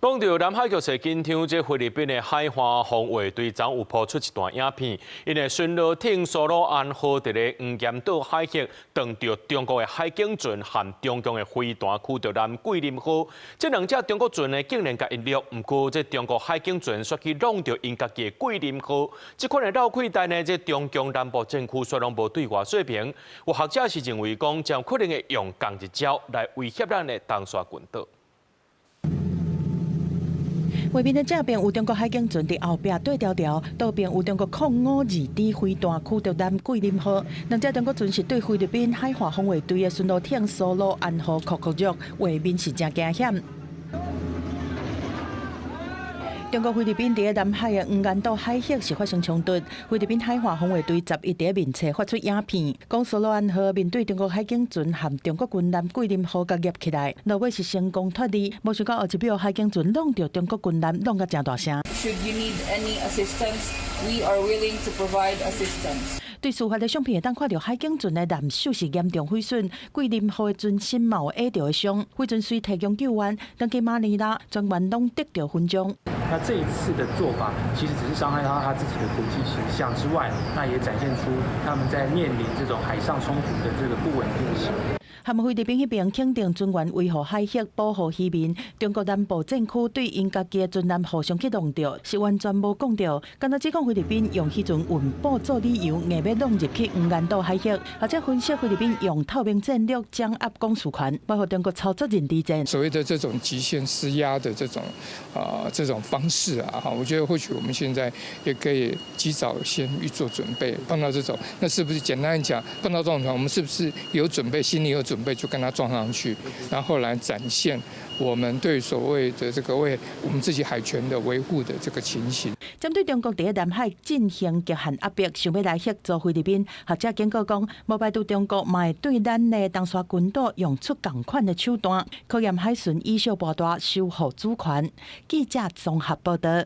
講到南海局勢緊張，這菲律賓的海岸防衛隊昨有拋出一段影片，𪜶的巡邏艇蘇魯安號佇咧黃岩島海域，撞著中國的海警船和中共的飛彈驅逐艦桂林號，這兩隻中國船呢竟然共𪜶掠，毋過這中國海警船煞去挵著𪜶家己的桂林號，這款的鬧氣代呢，這中共南部戰區煞攏無對外說明。有學者是認為講，將可能會用仝一招來威脅咱的東沙群島。畫面的正邊有中國海警船佇後壁對牢牢，倒邊有中國05-2D 飛彈驅逐艦桂林號。兩隻中國船是對菲律賓海岸防衛隊的巡邏艇蘇魯安號擴擴弱，畫面是誠驚險。中國菲律賓佇南海的黃岩島海域是發生衝突，菲律賓海岸防衛隊11佇面冊發出影片，講蘇魯安號面對中國海警船和中國軍艦桂林號共夾起來，落尾是成功脫離，無想到後一秒海警船挵著中國軍艦，挵甲誠大聲。 Should you need any assistance, we are willing to provide assistance. 對事發的相片會當看著海警船的艦首是嚴重毀損，桂林號的船身嘛有挨著的傷，飛船隨提供救援，轉去馬尼拉，全員攏得著勳章。那這一次的做法，其實只是傷害到他自己的國際形象之外，那也展現出他們在面臨這種海上衝突的這個不穩定性。含菲律賓彼邊肯定船員維護海域、保護漁民。中國南部戰區對𪜶家己的船艦互相去挵著，是完全無講著。敢若只講菲律賓用漁船運補做理由，硬欲挵入去黃岩島海域，或者分析菲律賓用透明戰略掌握管轄權，包括中國操作認知戰。所謂的這種極限施壓的這種方式啊，哈，我覺得或許我們現在也可以及早先預做準備。碰到這種，那是不是簡單講，碰到這種船，我們是不是有準備，心裡有準備就跟他撞上去，然後來展現我們對所謂的這個為我們自己海權的維護的這個情形。針對中國佇南海進行極限壓迫，想欲來協助菲律賓，學者警告講，無排除中國嘛會對咱的東沙群島用出仝款的手段，考驗海巡以小博大，守護主權。記者綜合報道。